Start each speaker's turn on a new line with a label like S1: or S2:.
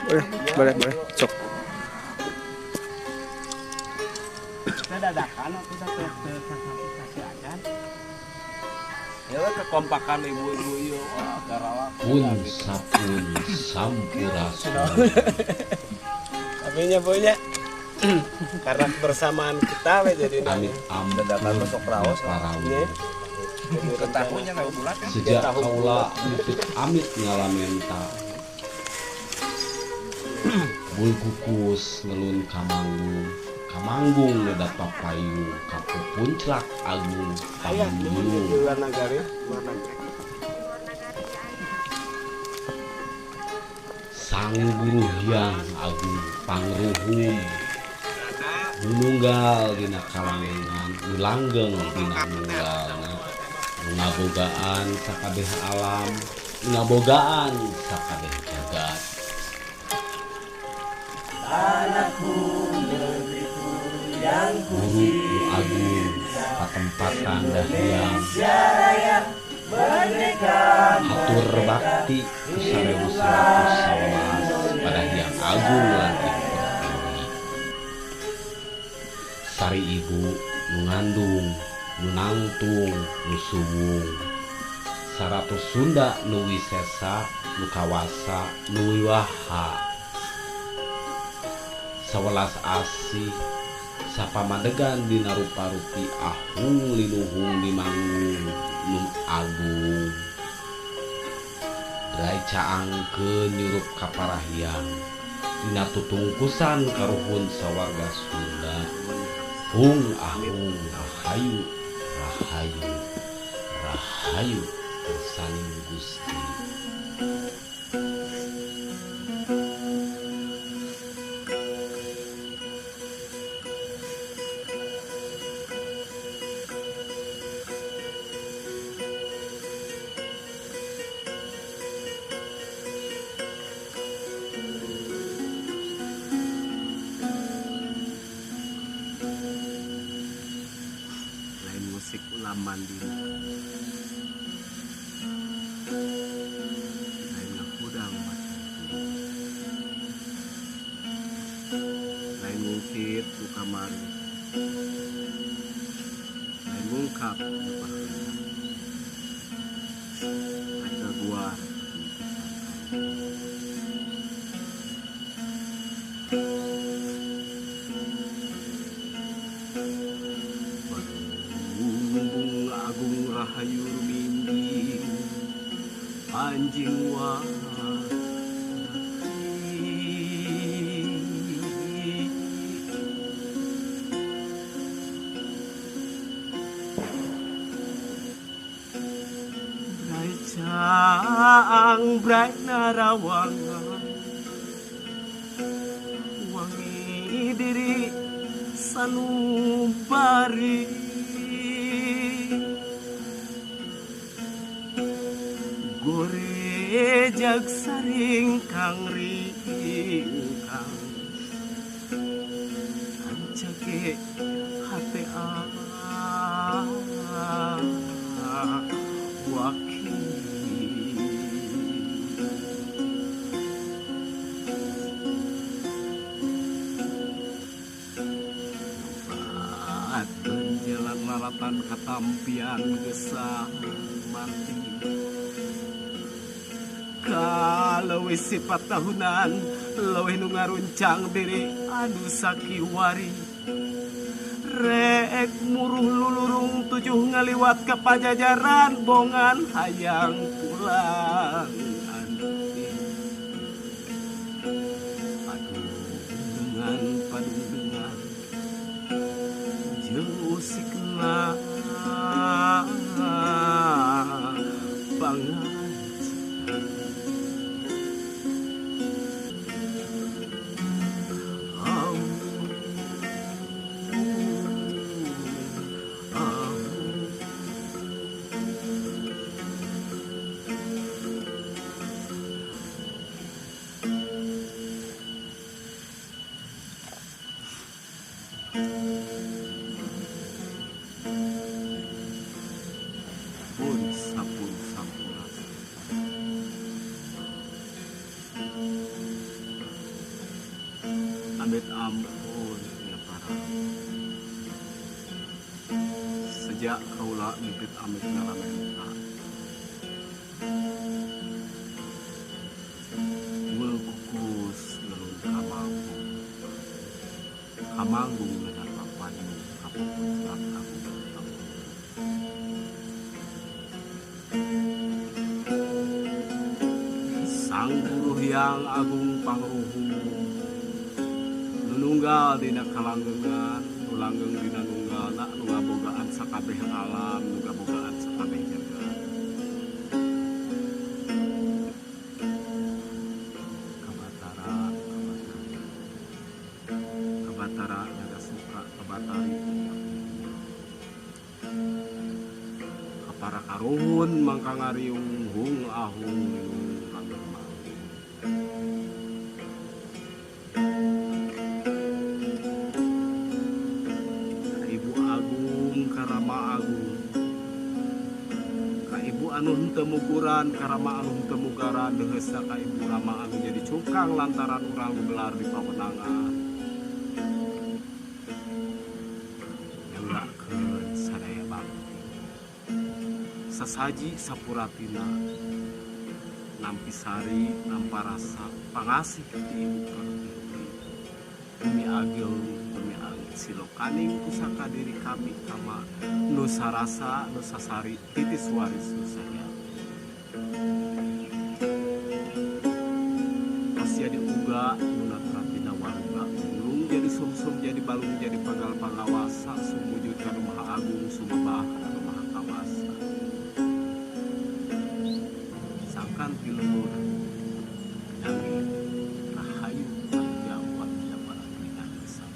S1: Boleh, boleh, boleh. Sok.
S2: Kita dadakan atau kita kasih acan. Ya kekompakan ibu-ibu ieu wah garawak.
S3: Pun sapun sampurasun.
S2: Tapi nya punya karena kebersamaan kita we jadi
S3: amit
S4: dadakan masuk raos
S3: parawuh.
S4: Tahunya nggak bulat kan?
S3: Sejak kaula luput amit ngalamenta. Bul kukus ngelun kamanggung, kamanggung neda papayu, kapupunclak agung pamulung.
S2: Luar nagari, luar nagari.
S3: Sang guru hyang agung pangruhum, nunggal dina kalangengan, nu langgeng dina nunggalna, nu ngabogaan sakabeh alam, nu ngabogaan sakabeh jagat. Guru nu agung patempatan dahyang, hatur bakti ku 1111 pada hyang agung lan ibu pertiwi. Sari ibu nu ngandung, nu nangtung, nu suwung, 100 Sunda nu wisesa, nu kawasa, nu wiwaha. 11 asih sapamadegan dina rupa-rupi ahung linuhung dimanggung nu agung. Drai caangkeun nyurup ka parahyang dina tutungkusan karuhun sawarga Sunda. Hung ahung rahayu rahayu rahayu kersaning Gusti.
S2: Musik ulaman diri lain ngahudang macan turu, lain ngungkit nu kamari, lain ngungkap nu baheula, lain ngaguar pisan agung rahayu rumimbing anjing waki. Brai caang brai narawangan wangi diri sanubari. Gorejag saring kang ringkang ancake hate waki. Nempat jalan laratan katampian gesah mati. Kalau sifat tahunan leuwih nu ngaruncang diri anu sakiwari. Rek muruh lulurung tujuh ngaliwat ka pajajaran bongan hayang pulang anti. Padung dengan jeung usikna pangan. Amit ampun ya para. Sejak kaula mipit amit ngalamenta. Kukus ngelun kamanggung. Kamanggung dengan papanyu kapupun selat agung. Sang Guru Hyang Agung Pangruhung nununggal dina kalanggengan, nu langgeng dina nunggalna, nu ngabogaan sakabeh alam, nu ngabogaan sakabeh jagat. Kabatara, kabatari, kabatara jaga suka, kabatari kapara karuhun mangka ngariung hung ahung langgeng manggung. Ibu Agung Karama Agung, ka Ibu anu henteu muguran karama anu henteu mugaran deuheusna ka Ibu Rama anu jadi cukang lantaran urang gelar di pawenangan. Nyanggakeun sadaya bakti sasaji sapuratina nampi sari nampa rasa pangasih ti Ibu Pertiwi bumi ageng bumi alit silokaning pusaka diri kami kama nusa rasa nusa sari titis waris nusa jati. Pas jadi uga nuna teratina warga ulung jadi sumsum jadi balung jadi pagal pangawasa sumujud kanu maha agung sumabah kanu maha kawasa. Sangkan ti luhur nanging rahayu bagja bagja para dina desa.